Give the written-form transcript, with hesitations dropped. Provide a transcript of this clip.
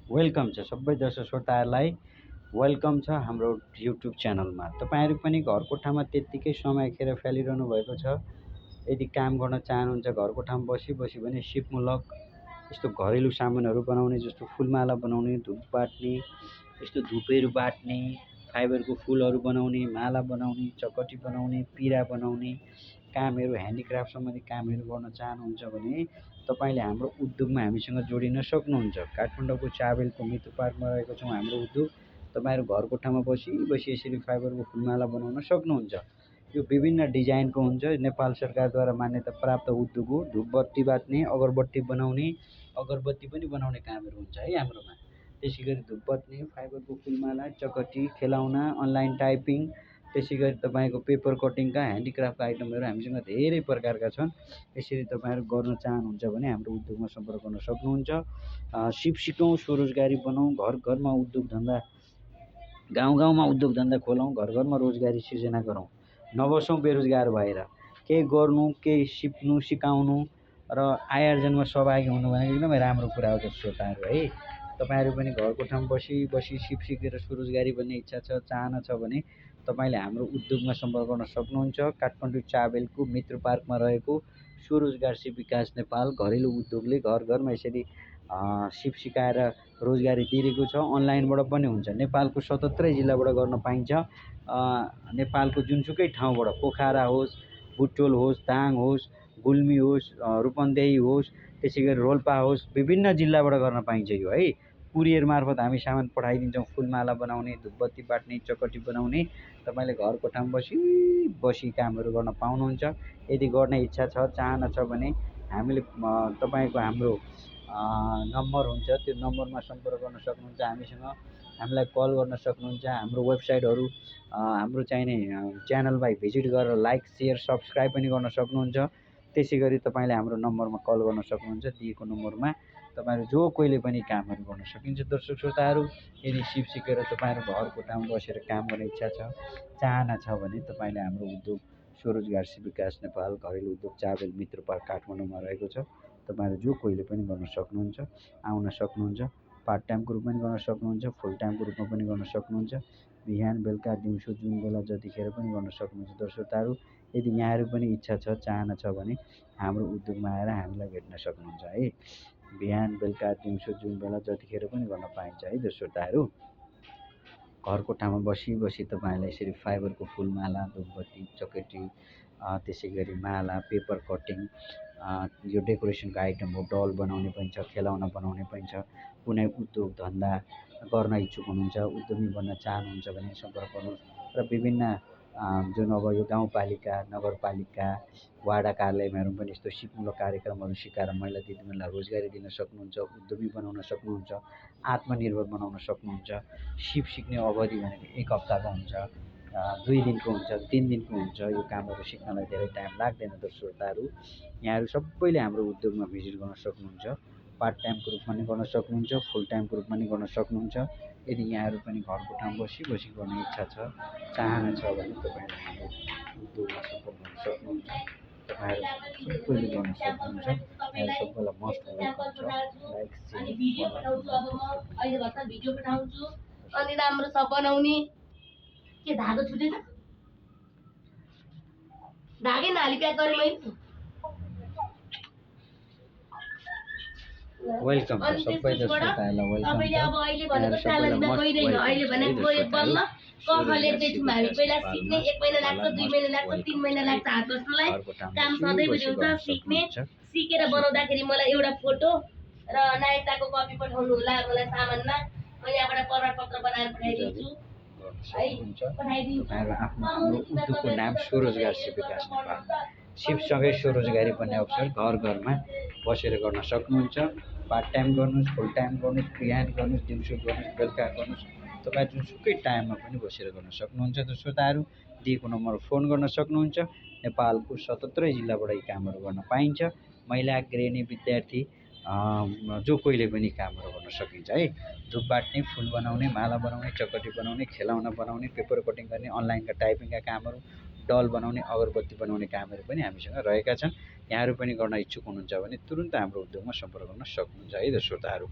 Welcome छ सबै दर्शक श्रोताहरूलाई। वेलकम छ हाम्रो युट्युब च्यानलमा। तपाईँहरू पनि घरको ठाउँमा त्यत्तिकै समय खेर फालिरहनु भएको छ। यदि काम गर्न चाहनुहुन्छ घरको ठाउँमा बसी बसी भने सिपमूलक यस्तो घरेलु सामानहरू बनाउने, जस्तो फुलमाला बनाउने, धुप बाट्ने, यस्तो धुपहरू बाट्ने, फाइबरको फुलहरू बनाउने, माला बनाउने, चकटी बनाउने, पिरा बनाउने कामहरू, ह्यान्डिक्राफ्ट सम्बन्धी कामहरू गर्न चाहनुहुन्छ भने तपाईँले हाम्रो उद्योगमा हामीसँग जोडिन सक्नुहुन्छ। काठमाडौँको चाबेलको मित्र पार्कमा रहेको छौँ हाम्रो उद्योग। तपाईँहरू घरको ठाउँमा बसी बसी यसरी फाइबरको फुलमाला बनाउन सक्नुहुन्छ। यो विभिन्न डिजाइनको हुन्छ। नेपाल सरकारद्वारा मान्यता प्राप्त उद्योग हो। धुपबत्ती बाट्ने, अगरबत्ती बनाउने, अगरबत्ती पनि बनाउने कामहरू हुन्छ है हाम्रोमा। त्यसै गरी धुप बाट्ने, फाइबरको फुलमाला, चकटी, खेलौना, अनलाइन टाइपिङ, त्यसै गरी तपाईँको पेपर कटिङका ह्यान्डिक्राफ्टका आइटमहरू हामीसँग धेरै प्रकारका छन्। यसरी तपाईँहरू गर्न चाहनुहुन्छ भने हाम्रो उद्योगमा सम्पर्क गर्न सक्नुहुन्छ। सिप सिकौँ, स्वरोजगारी बनाउँ, घर घरमा उद्योग धन्दा, गाउँ गाउँमा उद्योग धन्दा खोलौँ, घर घरमा रोजगारी सिर्जना गरौँ। नबसौँ बेरोजगार भएर। केही गर्नु, केही सिप्नु, सिकाउनु र आय आर्जनमा सहभागी हुनु भनेको एकदमै राम्रो कुरा हो श्रोताहरू है। तपाईँहरू पनि घरको ठाउँमा बसी बसी सिप सिकेर स्वरोजगारी बन्ने इच्छा छ, चाहना छ भने तपाईँले हाम्रो उद्योगमा सम्पर्क गर्न सक्नुहुन्छ। काठमाडौँ चाबेलको मित्र पार्कमा रहेको स्वरोजगार सिप विकास नेपाल घरेलु उद्योगले घर घरमा यसरी सिप सिकाएर रोजगारी दिइरहेको छ। अनलाइनबाट पनि हुन्छ। नेपालको 77 जिल्लाबाट गर्न पाइन्छ। नेपालको जुनसुकै ठाउँबाट, पोखरा होस्, बुटोल होस्, दाङ होस्, गुल्मी होस्, रूपन्देही होस्, त्यसै गरी रोल्पा होस्, विभिन्न जिल्लाबाट गर्न पाइन्छ यो है। कुरियर मार्फत हामी सामान पठाइदिन्छौँ। फुलमाला बनाउने, धुपबत्ती बाट्ने, चकटी बनाउने तपाईँले घरको ठाउँमा बसी बसी कामहरू गर्न पाउनुहुन्छ। यदि गर्ने इच्छा छ, चाहना छ भने हामीले तपाईँको हाम्रो नम्बर हुन्छ, त्यो नम्बरमा सम्पर्क गर्न सक्नुहुन्छ। हामीसँग हामीलाई कल गर्न सक्नुहुन्छ। हाम्रो वेबसाइटहरू हाम्रो चाहिने च्यानलमा भिजिट गरेर लाइक, सेयर, सब्सक्राइब पनि गर्न सक्नुहुन्छ। त्यसै गरी तपाईँले हाम्रो नम्बरमा कल गर्न सक्नुहुन्छ। दिएको नम्बरमा तपाईँहरू जो कोहीले पनि कामहरू गर्न सकिन्छ। दर्शक श्रोताहरू, यदि सिप सिकेर तपाईँहरू घरको ठाउँमा बसेर काम गर्ने इच्छा छ, चाहना छ भने तपाईँले हाम्रो उद्योग स्वरोजगार सिप विकास नेपाल घरेलु उद्योग चाबेल मित्र पार्क काठमाडौँमा रहेको छ। तपाईँहरू जो कोहीले पनि गर्न सक्नुहुन्छ, आउन सक्नुहुन्छ। पार्ट टाइमको रूपमा पनि गर्न सक्नुहुन्छ, फुल टाइमको रूपमा पनि गर्न सक्नुहुन्छ। बिहान बेलुका दिउँसो जुन बेला जतिखेर पनि गर्न सक्नुहुन्छ। दर्शकहरू, यदि यहाँहरू पनि इच्छा छ, चाहना छ भने हाम्रो उद्योगमा आएर हामीलाई भेट्न सक्नुहुन्छ है। बिहान बेलुका दिउँसो जुन बेला जतिखेर पनि गर्न पाइन्छ है दर्शकहरू। घरको ठाउँमा बसी बसी तपाईँहरूलाई यसरी फाइबरको फुलमाला, धुपबत्ती, चकटी, त्यसै गरी माला, पेपर कटिङ, यो डेकोरेसनको आइटम हो। डल बनाउने पनि छ, खेलौना बनाउने पनि छ। कुनै उद्योग धन्दा गर्न इच्छुक हुनुहुन्छ, उद्यमी बन्न चाहनुहुन्छ भने सम्पर्क गर्नुहोस्। र विभिन्न जुन अब यो गाउँपालिका, नगरपालिका, वाडा कार्यालयमा पनि यस्तो सिपमूलक कार्यक्रमहरू सिकाएर महिला दिदीबहिनीलाई रोजगारी दिन सक्नुहुन्छ। उद्यमी बनाउन सक्नुहुन्छ, आत्मनिर्भर बनाउन सक्नुहुन्छ। सिप सिक्ने अवधि भनेको 1 हप्ताको हुन्छ, 2 दिनको हुन्छ, 3 दिनको हुन्छ। यो कामहरू सिक्नलाई धेरै टाइम लाग्दैन। दर्शकहरू, यहाँहरू सबैले हाम्रो उद्योगमा भिजिट गर्न सक्नुहुन्छ। पार्ट टाइमको रूपमा पनि गर्न सक्नुहुन्छ, फुल टाइमको रूपमा पनि गर्न सक्नुहुन्छ। यदि यहाँहरू पनि घरको ठाउँमा बसी बसी गर्ने इच्छा छ, चाहना छ भने तपाईँले हाम्रो उद्योगमा सम्पर्क गर्न सक्नुहुन्छ। तपाईँहरू सबैले गर्न सक्नुहुन्छ। यहाँहरू सबैलाई मस्ट वेलकम छ। लाइक, सेयर, अनि राम्रो सब बनाउने के धागो छुटेछ, धागै नाली प्याक गरे मैले। वेलकम छ सबै दर्शकहरूलाई। वेलकम तपाईँले अब अहिले भनेको च्यालेन्जमा गइरहेन। अहिले भनेको गयो बल्ल कख लेख्दैछौँ हामी। पहिला सिक्ने 1 महिना लाग्छ, 2 महिना लाग्छ, 3 महिना लाग्छ हात बस्नुलाई। काम सधैँभरि हुन्छ। सिक्ने, सिकेर बनाउँदाखेरि मलाई एउटा फोटो र नायकताको कपी पठाउनु होला मलाई सामानमा। म यहाँबाट प्रमाणपत्र बनाएर पठाइदिन्छु है। हाम्रो उद्योगको नाम स्वरोजगार सिप विकास नेपाल। सिपसँगै स्वरोजगारी बन्ने अवसर घर घरमा बसेर गर्न सक्नुहुन्छ। पार्ट टाइम गर्नुहोस्, फुल टाइम गर्नुहोस्, बिहान गर्नुहोस्, दिउँसो गर्नुहोस्, बेलुका गर्नुहोस्। तपाईँ जुनसुकै टाइममा पनि बसेर गर्न सक्नुहुन्छ। त श्रोताहरू, दिएको नम्बरमा फोन गर्न सक्नुहुन्छ। नेपालको 77 जिल्लाबाट यी कामहरू गर्न पाइन्छ। महिला, गृहिणी, विद्यार्थी, जो कोहीले पनि कामहरू गर्न सकिन्छ है। धुप बाट्ने, फुल बनाउने, माला बनाउने, चकटी बनाउने, खेलौना बनाउने, पेपर कटिङ गर्ने, अनलाइनका टाइपिङका कामहरू, डल बनाउने, अगरबत्ती बनाउने कामहरू पनि हामीसँग रहेका छन्। यहाँहरू पनि गर्न इच्छुक हुनुहुन्छ भने तुरुन्त हाम्रो उद्योगमा सम्पर्क गर्न सक्नुहुन्छ है त श्रोताहरू।